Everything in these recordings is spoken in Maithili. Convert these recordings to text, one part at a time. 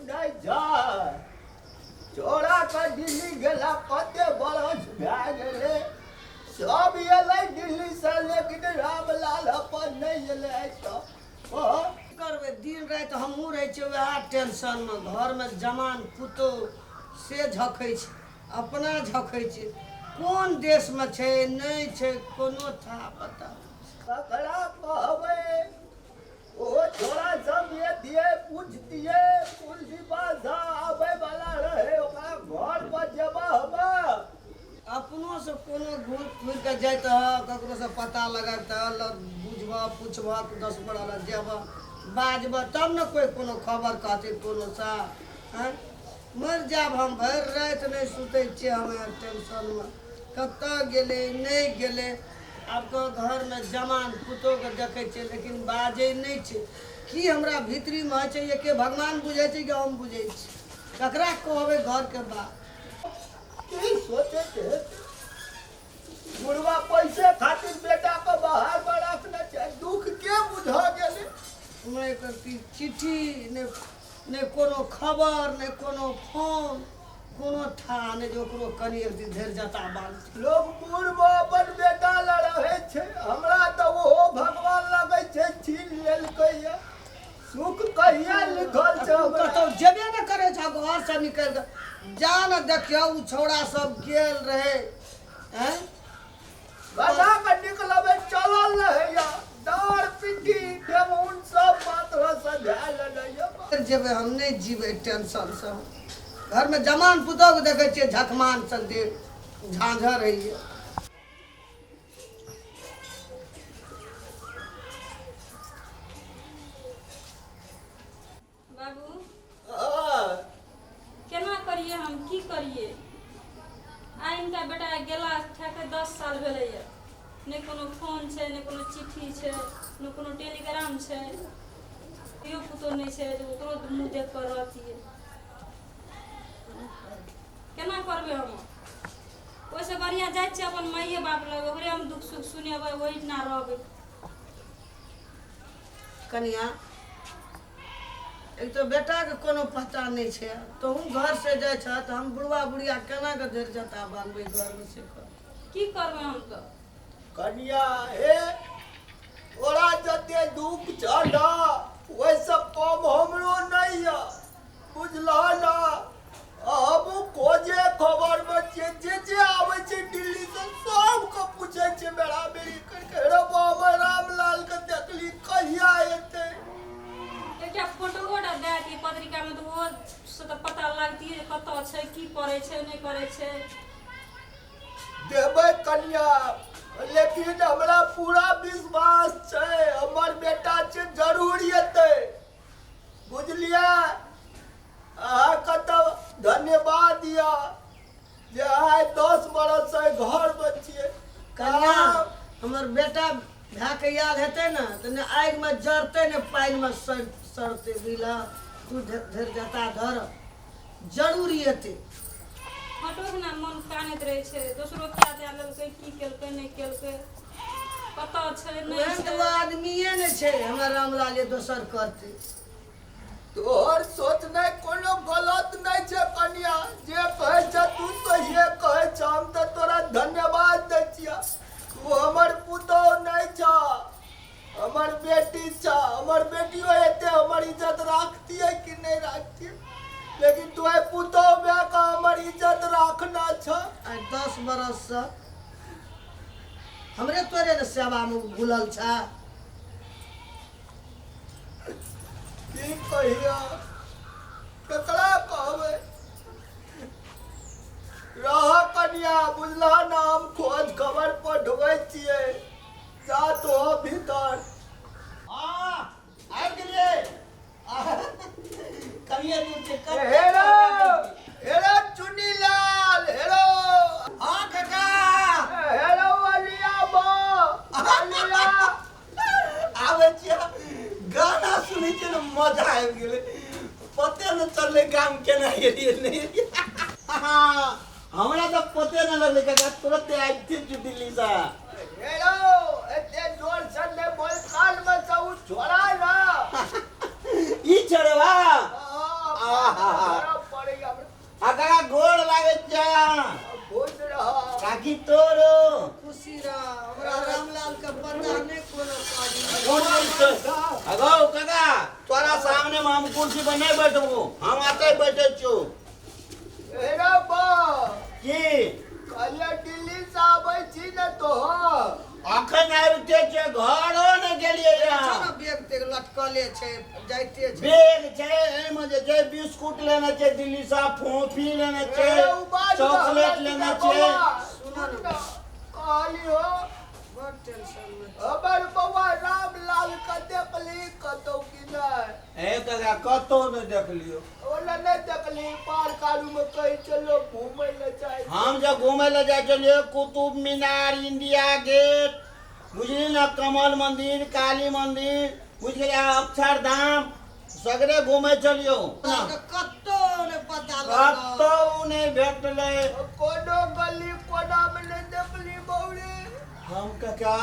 नहि छै। छोड़ा के दिल्ली गेला कते बरस भए गेलै, सब एलै दिल्लीसँ, लेकिन रामलाल अपन नहि एलै आइ तक। कह की करबै, दिन राति हमहूँ रहै छियै वएह टेंशनमे। घरमे जवान पुतोहु से झखै छै, अपना झखै छै, कोन देशमे छै नहि छै कोनो था पता। ककरा कहबै? ओ छोड़ा सब एतियै, पूछतियै। तुलसी झा आबै वाला रहै, ओकरा घर पर जेबा हम। अपनोसँ कोनो घूरि फिर कऽ जैतह, ककरोसँ पता लगैतह, बुझबह पुछबह, 10 गोरा लग जेबह बाजबह तब ने कोइ कोनो खबर कहतै कोनोसँ। आँय, मरि जायब हम, भरि राति नहि सुतै छियै हम टेंशनमे, कतऽ गेलै नहि गेलै। आब तऽ घरमे जवान पुतोहके देखै छियै लेकिन बाजै नहि छै। की हमरा भीतरीमे होइ छै एके भगवान बुझै छै कि हम बुझै छी। ककरा कहबै घरके बात? की सोचैत हेतै बुढ़वा? पैसे खातिर बेटा के बाहर में रखने छै, दुख के बुझा गेलै? नहि करती चिट्ठी, नहि नहि कोनो खबर, नहि कोनो फोन, कोनो था नहि जे ओकरो कनि एक दिन धरि जता बाल। लोग बूढ़ में अपन बेटा लए रहै छै, हमरा तऽ ओहो भगवान लगै छै छीन लेलकै। ये सुख कहिया लिखल छै तू हमरा? कतहु जेबे ने करै छह घरसँ निकलि कऽ। जा ने देखियौ, ओ छौड़ा सब गेल रहै। आँय, गधा के निकलबै चलल रहैया, डाँड़ पिट्ठी ठेहुन सब मात्र सजा लेने। जेबै हम, नहि जीबै टेंशनसँ। घरमे जमान पुतोहके देखै छियै झकमान सन देह झाँझर होइए। बाबू, केना करिए हम, की करिए? आइ हिनका बेटा गेला ठेके 10 साल भेलैए, नहि कोनो फोन छै, नहि कोनो चिट्ठी छै, नहि कोनो टेलीग्राम छै। धियो पुतो नहि छै जे ओकरो मुँह देख कऽ रहतियै। केना करबै हम? ओहिसँ बढ़िआँ जाइ छियै अपन माइए बाप लग, ओकरे हम दुःख सुख सुनेबै, ओहिठिना रहबै। कनिया, एक तऽ बेटाके कोनो पता नहि छै, तोहूँ घरसँ जाइ छह तऽ हम बुढ़वा बुढ़िया केना कऽ धरि जता बान्हबै घरमे से कह। की करबै हम तऽ? कनिया हे, तोरा जते दुख छह ने, ओहिसँ कम हमरो नहि यऽ, बुझलह ने? हमहूँ खोजे खबरमे छियै। जे जे आबै छै दिल्लीसँ सबके पूछै छियै बेरा बेरी करिके, रे बाबा, रामलालके देखली, कहिया एतै? एकटा फोटोओ टा दए दियै पत्रिकामे तऽ ओहो से तऽ पता लगतियै जे कतऽ छै, की करै छै, नहि करै छै। देबै कनिया, लेकिन हमरा पूरा विश्वास छै, हमर बेटा छै, जरूर एतै, बुझलियै? अहाँके तऽ धन्यवाद यऽ जे आइ 10 बरससँ घरमे छियै। कनिया, हमर बेटा भए कऽ आयल हेतै ने तऽ ने आगिमे जरतै ने पानिमे सड़तै, बुझलह? तू धरि जता धर, जरूर एतै। फोटोके ने मन कानैत रहै छै, दोसरो क्या दए लेलकै, की केलकै, नहि केलकै, कतऽ छै, नहि ओहन छै। तऽ ओ आदमिए नहि छै हमर रामलाल जे दोसर करतै। तोहर सोचनाइ कोनो गलत नहि छै कनिया। जे कहै छ तू सहिए कहै छ। हम तऽ तोरा धन्यवाद दै छियह। तू हमर पुतोह नहि छ, हमर बेटी छ। हमर बेटियो एते हमर इज्जत राखतियै कि नहि राखतियै, लेकिन तू आइ पुतोह भए कऽ हमर इज्जत राखना छ। आइ 10 बरससँ हमरे तोरे ने सेवामे भूलल छ। की कहिया, केकरा कहबै? रह कनिया, बुझलह ने? हम खोज खबर पठबै छियै, जा तो भीतर। हाँ, आबि गेलियै। कनिए दूर छै कते। हेरो, हेरो चुनीलाल, हेरो। हाँ काका। हेरो अलिया बा अलिया। आबै छियै। गाना सुनै छियै ने, मजा आबि गेलै। पते ने चललै गाम केना गेलियै नहि गेलियै। हमरा तऽ पते नहि लगलै काका, तुरते आबिते छियै दिल्लीसँ। हेरो, एते जोर से नहि बोल, कान में से उ छोड़ा ना। ई छोड़वा। हाँ। आहा पड़ैया आ काका गोर लागै छै। खुश रह। काकी तोरो खुशी रह। हमरा रामलाल के पता नहि कोनो काज। कोन छै अगौ काका, तोरा सामने में हम कुर्सी पर नहीं बैठबो, हम आते बैठे छियो। हे रे बा, की कहलियै दिल्ली से आबै छी ने तोहर? अखन आबिते छै, घरो ने गेलियै। छै यहाँ ने बैग तेग लटकले छै, जाइते छै। बैग छै, एहिमे जे छै बिस्कुट लेने छै दिल्ली से, फोफी लेने छै, ए, उ बात चॉकलेट लेने छै। सुनऽ ने। कहलियो बड़ टेंशन मे। हमर बौआ रामलाल के देखली कतौ कि नहि? ए काका, कतौ नहि देखलियो। ओला नहि देखली? पार कारू में कहै चलो घूमै लए जाइ। हम जब घूमे ले जाइ छलियै कुतुब मीनार, इंडिया गेट, बुझली ने, कमल मंदिर, काली मंदिर, बुझ गेलियै, अक्षरधाम सगरे घूमे छलियौ। अहाँके कतौ नहि पता लगल? कतौ नहि भेटलै। कोनो गली कोना मे नहि देखली बौरे? हम काका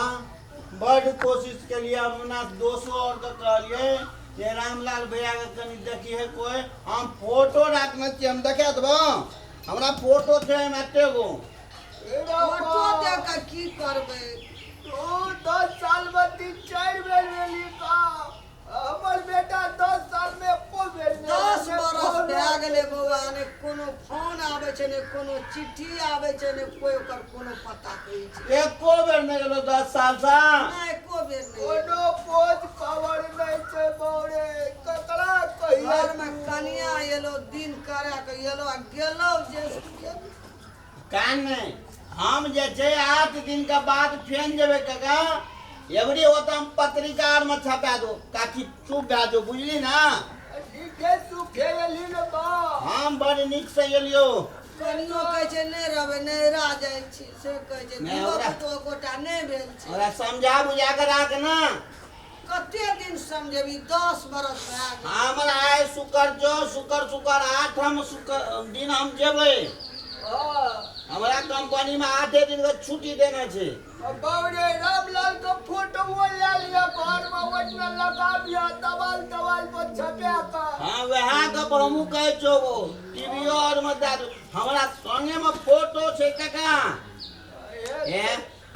बड कोशिश केलियै, अपना दोस्तो और के कहलियै जे रामलाल भैया के कनि देखिए कोई। हम फोटो राखने छियै, हम देखा देबो, हमरा फोटो छै एहिमे एते गो। फोटो देख कऽ की करबै? तू 10 साल मे 3-4 बेर गेली गाँव, हमर बेटा 10 साल मे एको बेर नहि। 10 बरस भए गेलै बौआ, ने कोनो फोन आबै छै, ने कोनो चिट्ठी आबै छै, ने कोइ ओकर कोनो पता कहै छै। एको बेर नहि गेलो 10 साल से? नहि, एको बेर नहि। कोनो खोज खबर नहि छै बौरे, ककरा कहिया? घरमे कनिया एलो, दिन करा के एलो आ गेलो जे। कान नहि, हम जे छै 8 दिन के बाद फेन जेबै काका। एबरी होता हम पत्रिका आर में छपा दो। काकी चुप भए जो, बुझली ना? नीके सुखे एली ने बा? हम बड़ नीक से एलियो। कनियो कहै छै नहि रहबै, नैहरा जाइ छी, से कहै छै। नहि, धियो ओकरा पुतो गोटा नहि भेल छै। ओकरा समझा बुझा के राख ना। कते दिन समझेबी? 10 बरस भए गेल। हमर आइ शुक्र जो शुक्र शुक्र आठम शुक्र दिन हम जेबै। हमरा कंपनी में 8 दिन के छुट्टी देने छै। बाबरे, रामलाल के फोटो वो ले लिया, घर में ओतना लगा दिया, दवाल दवाल पर छपा का। हाँ, वएह गप हमहूँ कहै छौ। टीवीओ आर में दए दू, हमरा संगे में फोटो छै काका। ए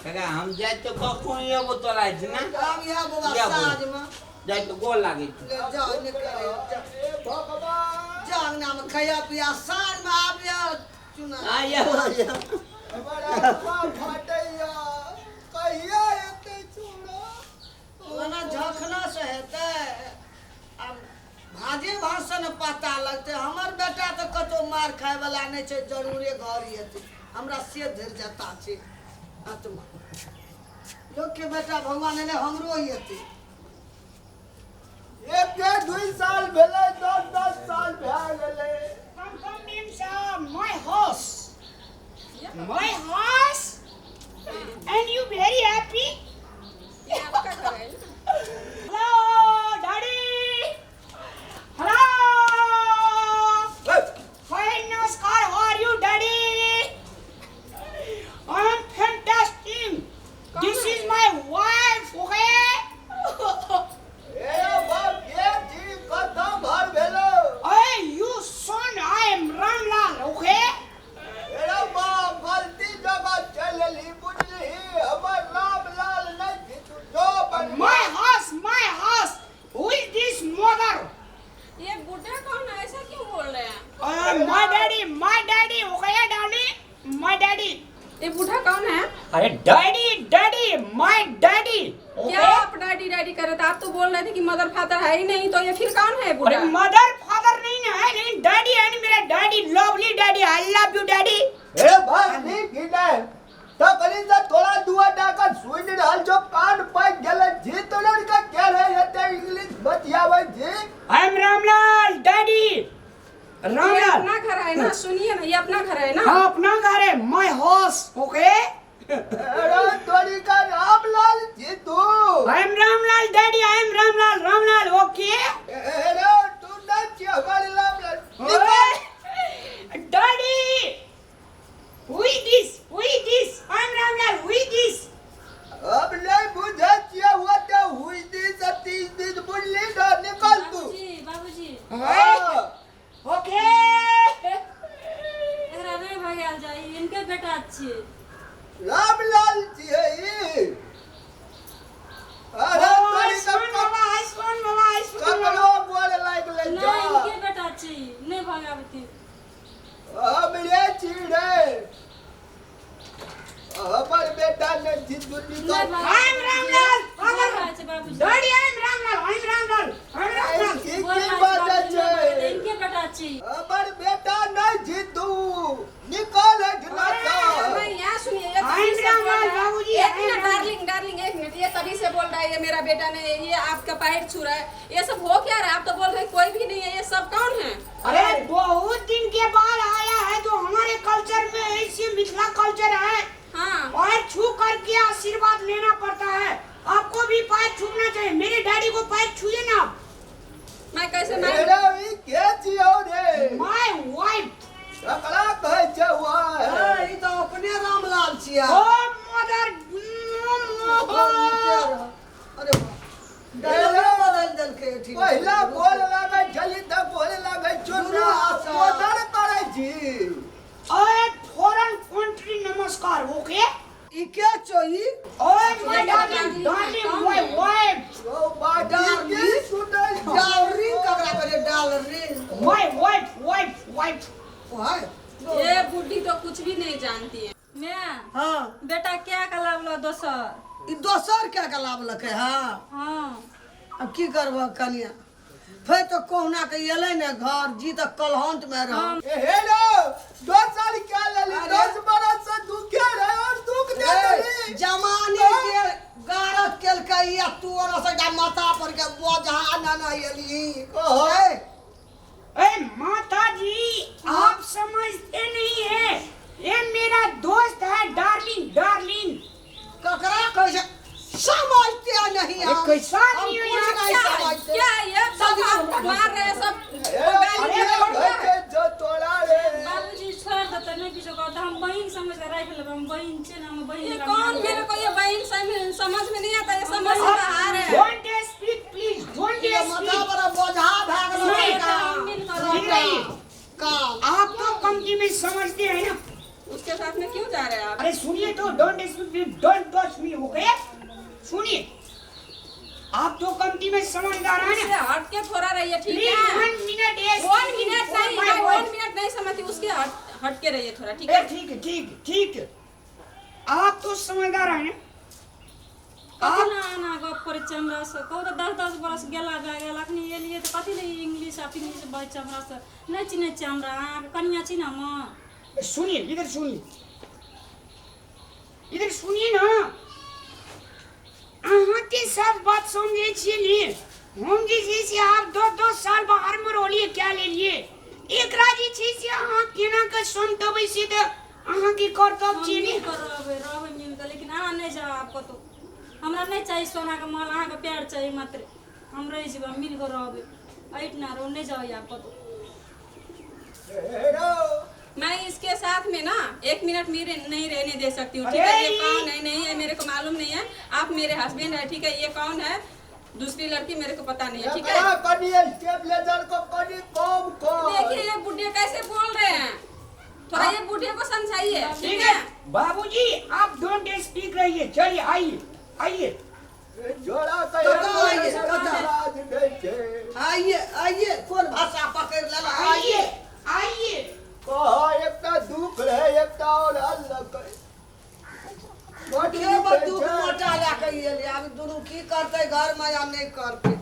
काका, हम जाइ तऽ कखन एबो तोरा छै ना? आब इएह बौआ। इएह बौआ। साँझमे। जाइ तऽ गोर लागै छै। ले जाओ, निकले जाओ। ए भगवान! जा, अंगनामे खाया पिया, साँझमे आबिया चुना। हाँ, एबो एबो। हमर आत्मा फाटैया, कहिया एतै छोड़ा? ओना झखना से हेतै, आब भाजे भाज से ने पता लगतै। हमर बेटा तऽ कतौ मार खाय वाला नहि छै, जरूरे घर एतै। हमरा से धरि जता छै आत्मा लोकके बेटा भगवान एलै, हमरो एतै। एक 2 साल भेलै, 10-10 साल भए गेलै। Come, come means my house. My house. And you very happy? ये आपका घर है ना? Hello, daddy. Hello. Hi, namaskar. How are you, daddy? I am fantastic. This is my wife, okay? ए बाप, ये जी कतऽ घर भेलो? Hey, you son, I am Ramlal, okay? ए बाप, गलती जगह चलि एली, बुझलिही? हमर रामलाल नहि छी तू, जो बन। My house, my house. Who is this mother? ये बुढ़ा कौन है? ऐसा क्यों बोल रहे हैं? My daddy, my daddy, okay, daddy, my daddy. ये बूढ़ा कौन है? अरे डैडी, डैडी, my daddy. क्या आप डैडी डैडी कर रहे थे? आप तो बोल रहे थे कि मदर फादर है ही नहीं, तो ये फिर कौन है अरे बूढ़ा? मदर फादर नहीं ना है, लेकिन डैडी है ना मेरा daddy, lovely daddy, I love you daddy. ए भाई, नीक की नहि तखनी से थोड़ा दुआ टाका सुनि रहल छौ, कान पाकि गेलै जी। तोरा के के रहे हेतै इंग्लिश बतियाबै जी? I am Ramlal daddy. ये रामलाल। अपना घर है ना? सुनिए ना, ये अपना घर है ना? हाँ, अपना घर है, my house, okay. अरे तोरी का रामलाल जी तू? I am Ramlal daddy, I am Ramlal, Ramlal, okay. अरे तू नहि छी हमर रामलाल, निकल। Daddy, who is this? Who is this? I am Ramlal, who is this? हम नहि बुझै छियै, ओते हुई this 30 दिन, बुझली ना? निकल तू। बाबूजी, बाबूजी। हाँ। बेटा छियै। रामलाल छियै ई। अरे तोरी आयुष्मान बाबा, आयुष्मान बाबा, आयुष्मान बाबा। ककरो गोर लागि ले नहि जा। इनके बेटा छी, नहि भगाबती। हमरे छी रे, हमर बेटा नहि छी दुनी नहि का। I am Ramlal. गोर लागै छै बाबूजी। Daddy, I am Ramlal, I am Ramlal, I am Ramlal. की गोर की लागै छै बाजै बाबूजी, नहि छै? भगाबती, इनके बेटा छी। हमर बेटा नहि छी तू, निकल एहिठिना सँ। नहीं यहाँ सुनिए, ये I तभी am से बोल रामलाल रहा है। बाबूजी, एक I am minute Ramlal. Darling, darling एक मिनट, ये तभी से बोल रहा है ये मेरा बेटा नहीं है, ये आपका पैर छू रहा है, ये सब हो क्या रहा है? आप तो बोल रहे हैं कोई भी नहीं है, ये सब कौन है? अरे बहुत दिन के बाद आया है तो हमारे कल्चर में ऐसी मिथिला कल्चर है। हाँ, पैर छू करके आशीर्वाद लेना पड़ता है। आपको भी पैर छूना चाहिए, मेरे डैडी को पैर छुए ना आप। मैं कैसे मैं रे ई के छियौ रे? My wife. ककरा कहै छै वाह? ए, ई तऽ अपने रामलाल छियै। ओ मदर। अरे वाह, डायलॉगे बदलि देलकै एठिन। पहिला गोर लागै छली तऽ गोर लागै छौ दुनू ना, हाथसँ। मोदर करै छी। ओए फॉरेन कंट्री नमस्कार, ओके। ई के छौ ई? ओए my darling, darling my wife. ओ बाटी की सुनै छौ? डालरिंग ककरा कहै छै? डालरिंग। My wife, wife, wife. ओहाय। ये बुढ़ी तो कुछ भी नहीं जानती है। मैं हाँ। बेटा क्या कलावलो दोसर? ई दोसर क्या के लाबलकै? हाँ। हाँ। आब की करबह कनिया, फेर तऽ कहुना के एलै ने घर जी तऽ कलहंत में रह। हे रो दोसर क्या लेली? अरे। 10 बरस से दुखे रहे और दुख दे देली। जमानी के गारत केलकै या तू और से माथा पर के बोझा ना ना एली। कहो। ए, ए माता जी, आप समझते नहीं है, ये मेरा दोस्त है डार्लिंग, डार्लिंग। ककरा कहै छै समझते नहीं अरे हम। कैसा हम आदमी हो कुछ यार, नहीं क्या है? समझते। क्या है ये सब आपको मार रहे हैं सब। हे गाली के दे रहे कहै हैं। छै जो तोरा रे। बाबूजी छोड़ देते, नहीं किछो कहते, हम बहिन समझ के राखि लेबै, हम बहिन छियै ने, हम बहिन ये जेकाँ कौन मानबै। मेरे को ये बहन समझ में नहीं आता, ये समझ से बाहर है। Don't speak please, don't ये माथा स्पीक। पर बोझा भए गेलौ। सुनिए, हम मिल कऽ ठीक रहबै। रहिए। काल आप तो कमती में समझते हैं ना। उसके साथ में क्यों जा रहे हैं आप? अरे सुनिए तो, don't speak, don't touch me, okay. सुनिए, आप तो कमती में समझदार हैं उससे ना। हट के थोड़ा रहिए, ठीक प्लीज है? 1 मिनट, 1 मिनट नहीं, मैं 1 मिनट नहीं समझती, उसके हट हट के रहिए थोड़ा, ठीक है? ठीक है, ठीक है, ठीक है। आप तो समझदार हैं ना। कथी ने एना गप करै छै हमरासँ? कहू तऽ 10-10 बरस गेला भए गेल, अखनी एलियै तऽ कथी लए इंग्लिश आ पिंग्लिश बजै छै हमरासँ? नहि चिन्है छियै हमरा? अहाँके कनिया छी ने हम। सुनिए, इधर सुनिए, इधर सुनिए ना। अहाँके सब बात समझै छियै ने हम। जे छै से आप 10-10 साल बाहर मे रहलियै, क्या लेलियै एकरा? जे छै से अहाँ केना के समटबै से तऽ अहाँके कर्तव्य हम छियै ने। मिल कऽ रहबै, रहबै मिल कऽ, लेकिन अहाँ नहि जाउ आब कतहु। हमरा नहि चाही सोनाके महल, अहाँके प्यार चाही मात्र। हम रहि जेबै, हम मिल कऽ रहबै, एहिठिना रहू, नहि जाउ आब कतहु। हे रो मैं इसके साथ में ना 1 मिनट मेरे नहीं रहने दे सकती हूँ, ठीक अरे है? ये कौन है नहीं है मेरे को मालूम नहीं है। आप मेरे हस्बैंड है, ठीक है? ये कौन है दूसरी लड़की मेरे को पता नहीं है, ठीक है? एकरा कनि स्टेबलाइजर को कनि कम कर। देखिए ये बुढ़े कैसे बोल रहे हैं, थोड़ा ये बुढ़े को समझाइए, ठीक ठीक है? है बाबूजी, आप don't speak रहिए। चलिए आइए, आइए। जोड़ा कतऽ आइए, कतऽ? राज नहि छै। आइए, आइए, कोन भाषा पकड़ि लेलक? आइए, आइए। कह एकटा दुख रहे, एकटा और अलग के बड़ दुख मोटा लए कऽ एलै। आब दुनू की करतै घरमे या नहि करतै?